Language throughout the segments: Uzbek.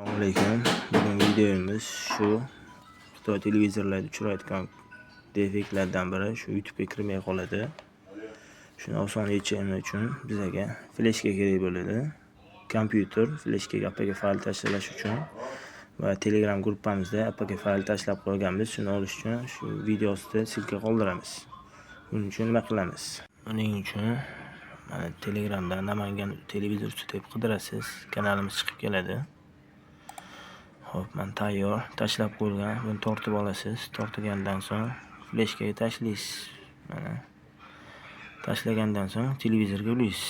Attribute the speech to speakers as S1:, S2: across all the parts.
S1: Assalomu alaykum. Bugungi videomiz shu Xitoy televizorlarida uchrayotgan defektlardan biri shu YouTube'ga kirmay qoladi. Shuni oson yechimi uchun bizaga fleshka kerak bo'ladi. Kompyuter fleshkaga APK fayl tashlash uchun va Telegram gruppamizda APK fayl tashlab qo'yganmiz. Shuni olish uchun shu video ostida ссылка qoldiramiz. Buning uchun nima qilamiz? Buning uchun mana Telegramda Namangan televizor deb qidirasiz, kanalimiz chiqib keladi. Xo'p, mana tayyor tashlab qo'yilgan. Buni tortib olasiz. Tortgandan so'ng fleshkaga tashlaysiz. Mana tashlagandan so'ng televizorga ulaysiz.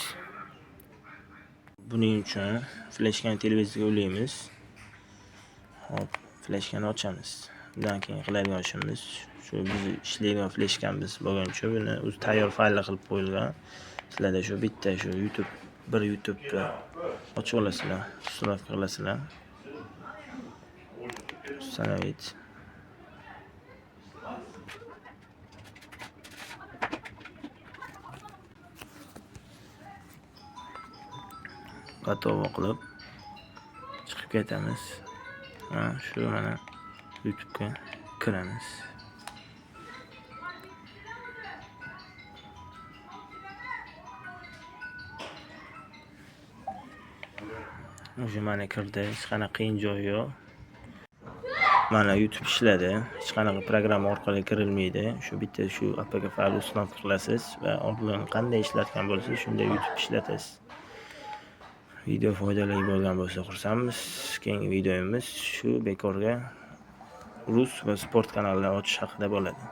S1: Buning uchun fleshkani televizorga ulaymiz. Xo'p, fleshkani ochamiz. Undan keyin qiladigan ishimiz shu biz ishlaydigan fleshkamiz bo'lgani uchun buni o'zi tayyor faylli qilib qo'yilgan. Sizlarda shu bitta shu YouTube, bir YouTube'ni ochib olasizlar, установка qilasizlar. Установить. Готово qilib chiqib ketamiz. Ha, shu mana YouTube'ga kiramiz. Уже mana kirdi, hech qanaqa qiyin joyi yo'q. Mana YouTube ishladi. Hech qanaqa programma orqali kirilmaydi. Shu bitta shu APK fayl установка qilasiz va oldin qanday ishlatgan bo'lsangiz, shunday YouTube ishlatasiz. Video foydali bo'lgan bo'lsa xursandmiz. Keyingi videomiz shu bekorga rus va sport kanalini ochish haqida bo'ladi.